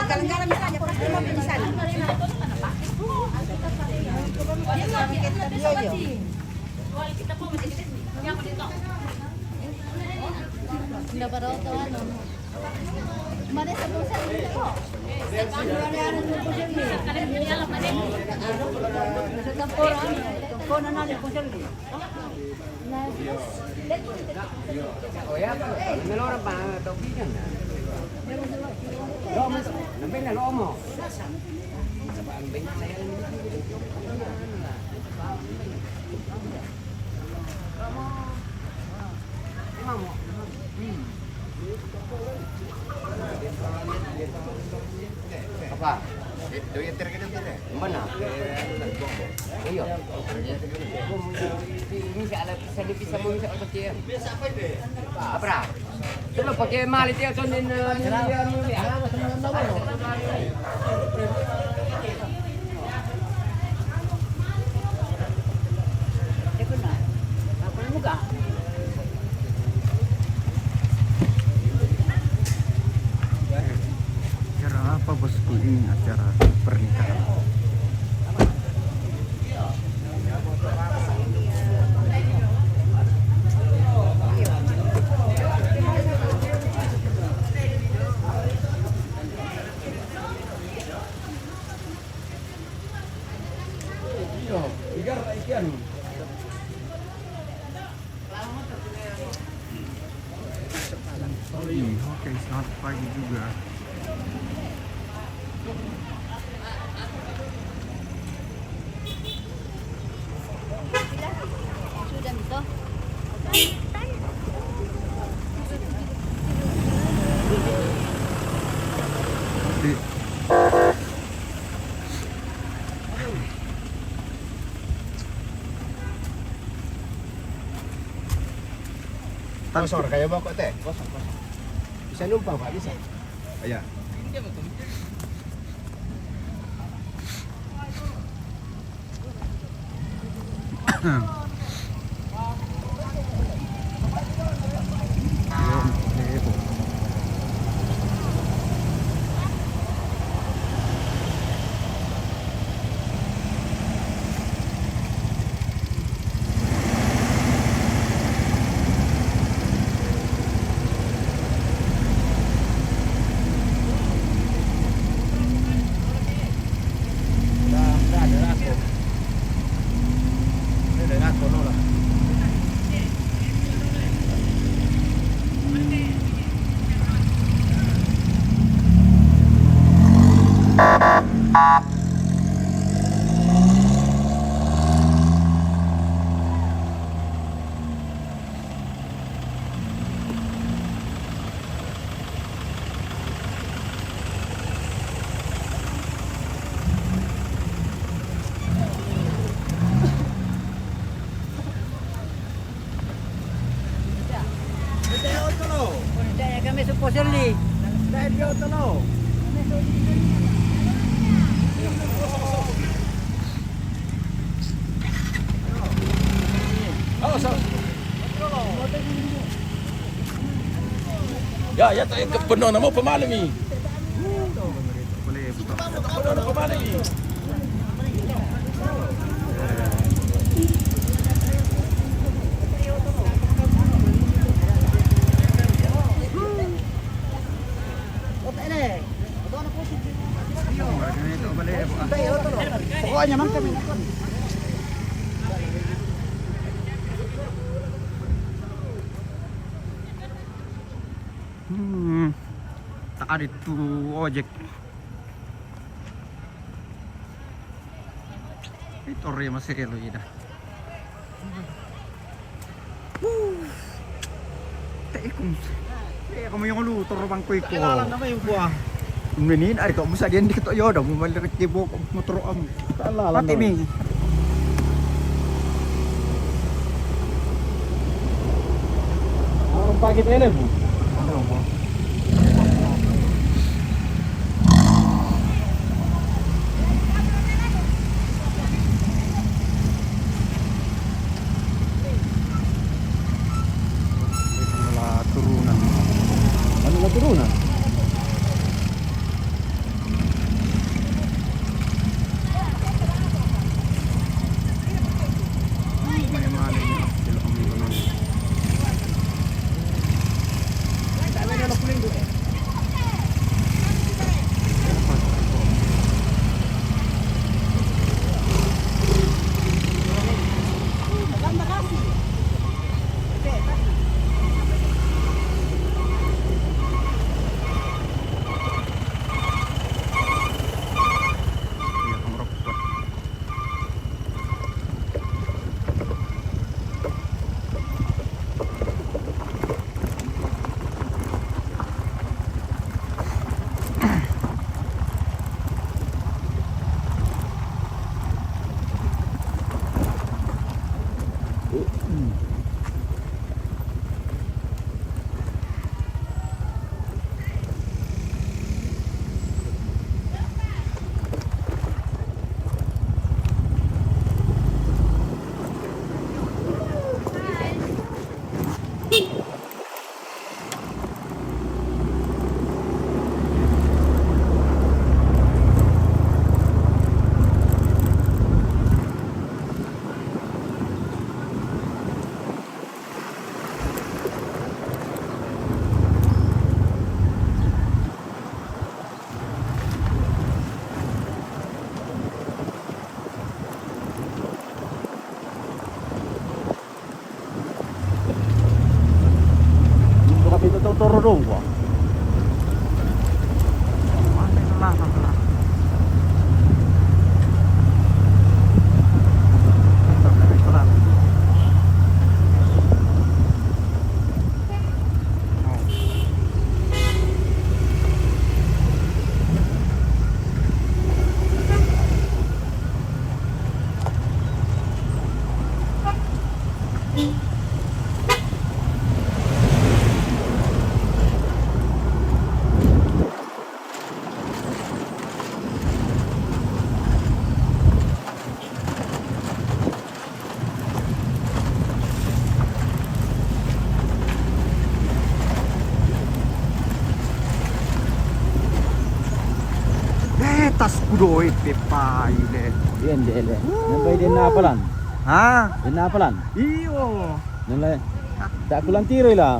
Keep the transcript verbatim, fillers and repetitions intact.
Jalan-jalan misalnya, pasti mau di sana. Iya, iya. Nggak pada waktu anu. Mana sebelum saya minta kok? Telepon, telepon, nanti telepon saya. Apa? Mana? Iya. Ini si Alex, saya bisa mau bisa otot dia. Apa? Coba pakai mali dia, soalnya, eh, ini dia, ini dia. Acara apa, bosku? Ini acara pernikahan. Ih, oke, selamat pagi juga. Sudah, Mito. Di- Kosong, kayak bokok teh. Kosong, kosong. Bisa numpang, Pak, bisa. Iya. Kami supo sirli. Ya, ya, tak ke penuh nama pemalu ni. Penuh nama pemalu ni. Pokoknya mantap ini. Hmm, tak ada tu ojek. Itu orang masih elu ida. Te ikung. Te ikung yung luto ro bangko iko. Kailangan naman yung buah. Minin ari ko musa diyan dikit yo da mo mali rek bok motor am. Kailangan. Mati mi. Ang pagit ele mo. Malah turunan. Una. Dito kami tututuro doon ko. Ano na lang, ano na lang. Ito, ito lang. Eh, tas kudo ete paile. Yan, dele. Yan ba yung dinapalan? Ha? Dinapalan? Iyo. Nala, da kulang tiro ila.